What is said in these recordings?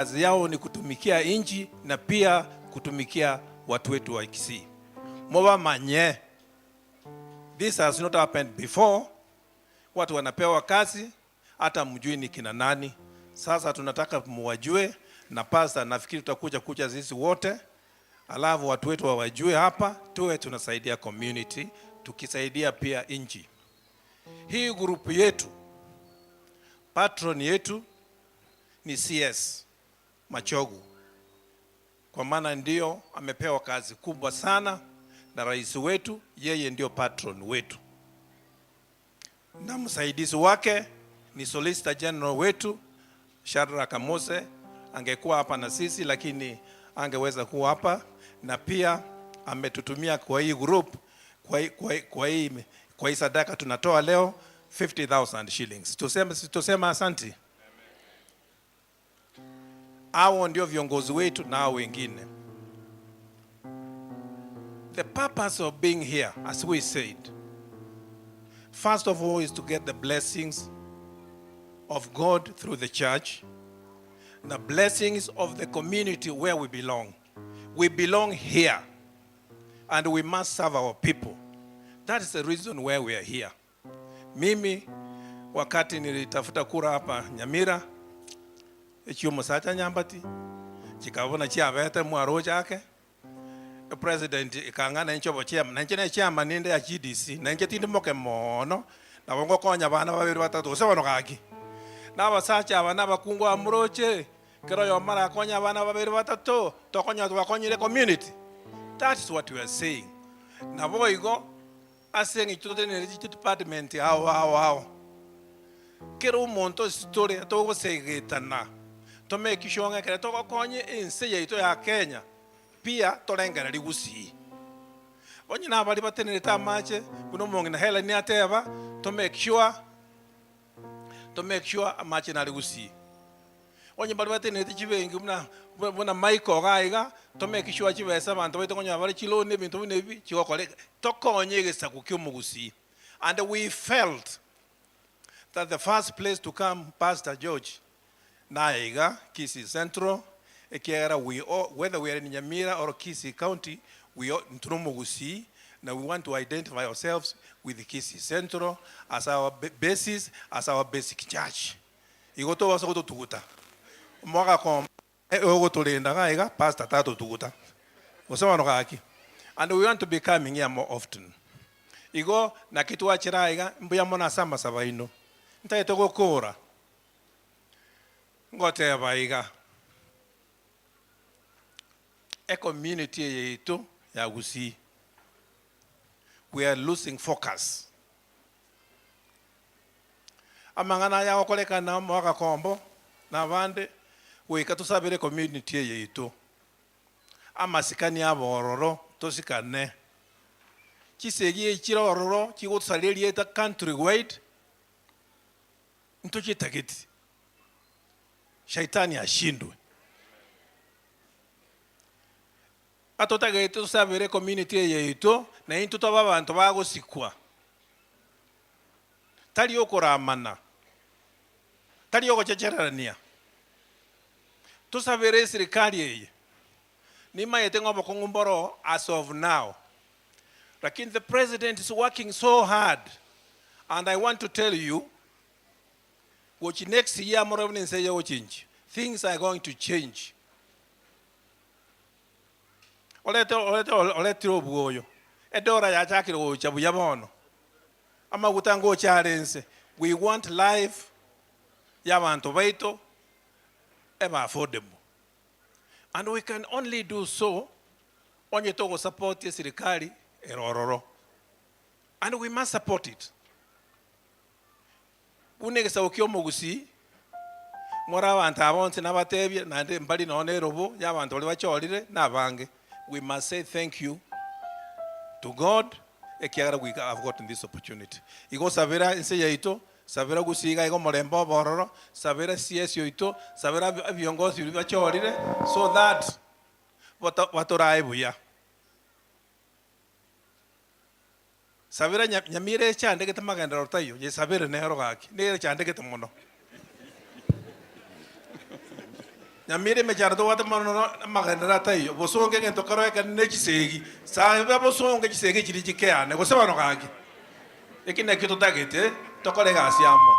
Kazi yao ni kutumikia inchi na pia kutumikia watu wetu wa Kisii. Mobamanye this has not happened before. Watu wanapewa kazi hata mjui ni kina nani. Sasa tunataka muwajue, na pastor, nafikiri tutakuja kuja sisi wote, alafu watu wetu wawajue hapa, tuwe tunasaidia community, tukisaidia pia inchi. Hii group yetu patron yetu ni CS Machogu, kwa maana ndio amepewa kazi kubwa sana na rais wetu, yeye ndio patron wetu, na msaidizi wake ni Solicitor General wetu Shadrack Mose. Angekuwa hapa na sisi lakini angeweza kuwa hapa, na pia ametutumia kwa hii group, kwa hii, kwa hii, kwa hii, kwa hii sadaka tunatoa leo 50,000 shillings. Tuseme, tuseme asanti. Hao ndio viongozi wetu na hao wengine. The purpose of being here, as we said, first of all is to get the blessings of God through the church, the blessings of the community where we belong. We belong here and we must serve our people. That is the reason why we are here. Mimi wakati nilitafuta kura hapa Nyamira echiomosacha nyambati chikabona chiabete mwaroche ake president ekang'a nenche obochairman nainche ne chairman ninde ya GDC nainche tindi moke moono nabo ngokonya abana babere batato gose bono gaki. Na abasacha aba na abakungu aba moroche kera oyomo arakonye abana babere batato tokonyora twakonyire ecommunity. That is what we are saying. Naboigo Ase eng'encho totenenereti chidepartment ao ao ao, kera omonto ase tore togosegetana to make sure ng'a ekero togokonya ense yaito ya Kenya pia torengererie gusii. Onye nabaria batenerete amache buna omong'ina Hellen ateba to make sure to make sure amache nare gusii. Onye mbaria batenerete chibenki buna buna Michael iga iga, to make sure chibesa abanto baito konyora bare chiloan ebinto buna ebi chigokora tokonye egesaku kia omogusii. And we felt that the first place to come Pastor George naye iga Kisii Central ekiagera we all whether we are in Nyamira or Kisii County we all intwe nomogusii na we want to identify ourselves with Kisii Central as our basis as our basic church. Igo tobasa gototuguta. Omogaka ogotorenda iga iga, pastor tatotuguta. Gose bono gaki. And we want to be coming here more often. Igo naki twachire aiga, mbuya mono ase amasabo aino. Ntagete gokora, ngoteba iga, ecommunity eye yaito ya Gusii, we are losing focus. Amang'ana aya agokorekana omwagakombo na abande, goika tosabere ecommunity eye yaito amasikani abe ororo tosikane. Chisegi echi chire ororo chigotosaria erieta country wide ntochitageti. Shaitani ashindwe. Atotagete tosabere ecommunity eye yaito naintwe tobe abanto bagosikwa. Tari okoramana, tari ogochechererania. Tosabere eserikari eye, nimaete ng'a obokong'u mboro as of now, lakini the president is working so hard and I want to tell you, gochi next year morore buna ense eye egochenjia, things are going to change. Orete orete oretire obwoyo, edora yachakire gocha buya bono. Amaguta ngocha are ense. We want life y'abanto baito ebe affordable. And we can only do so onye togosupport eserikari ere ororo. And we must support it. Buna egesaku kia omogusii, more abanto aba bonsi nabatebie, naende mbari nonya na erobo y'abanto baria bachorire nabange. We must say thank you to God ekiagera we have gotten this opportunity. Igo sabera ense yaito, sabera gusii iga iga omorembe obe ororo, sabera CS oito, sabera ebiongozi biria bachorire so that batorae buya. Sabera nyamira echandegete magenderero taiyo, yesabere nero gaki, nere echandegete mono. Nyamira emechando tobwate mono no amagenderero ataiyo, bosongo egento kero ekenene ne chisegi, saba bosongo chisegi chiria chikeane, gose bono gaki. Eki nakio totagete tokore egasi amo.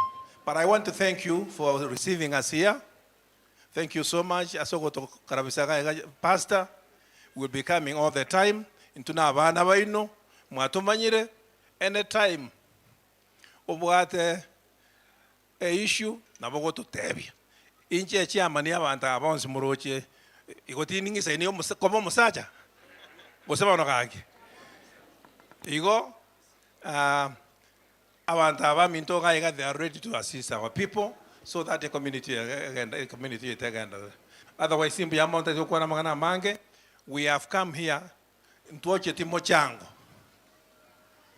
But I want to thank you for receiving us here. Thank you so much ase ogotokarabisa iga iga Pastor, we will be coming all the time, intwe na abana baino, mwatomanyire, any time obwate e issue nabo ogototebia. Inche echairman ya abanto aba bonsi moroche igo tindi ng'isaini omosa koba omosacha gose bono gaki. Igo abanto aba baminto iga iga they are ready to assist our people so that ecommunity egende ecommunity yaito egenderere. Otherwise mbuya mono ntari gokwana amang'ana amange, we have come here ntwocheti mochango,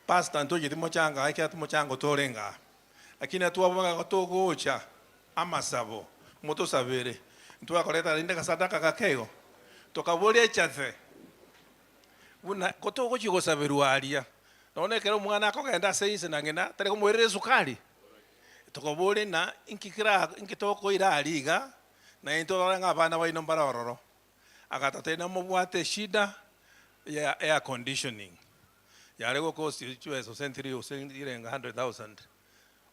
pastor ntwocheti mochango iga ekiagera mochango torenge aa. Lakini twabanga togocha amasabo motosabere, ntwakoreta rende agasadaka gake igo, tokaboria echathe buna ko togochia gosaberwa aria, nonya ekero omwana akogenda ase ise na ng'ina tari komoirera esukari, tokaboria ng'a inki kera inki tokoira aria iga, na intwe torore ng'a abana baino mbare ororo. Agatotebia namobwate eshida ya air conditioning, yare gokost chibesa gose ntiri gose irenga 100,000.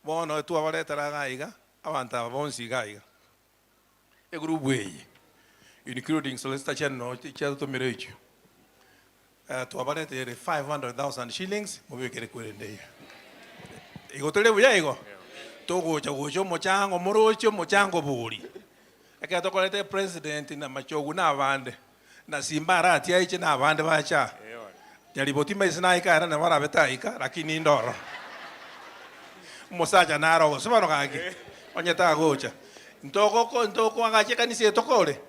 Bono twabaretera iga iga, abanto aba bonsi iga iga, egroup eye including solicitor general chiatotomire echio, twabareteire 500,000 shillings mobekere kwerende iga. Igo tore buya igo? Togocha gocha omochango moroche omochango bori. Ekero tokorete president na machogu na abande, na Simba aratie aiche na abande bache aa. Nyariboti maiso naika ere nabo arabe taika lakini inde ororo. Omosacha naro gose bono gaki onye tagocha. Ntogoko ntokoagacha ekanisa eye tokore.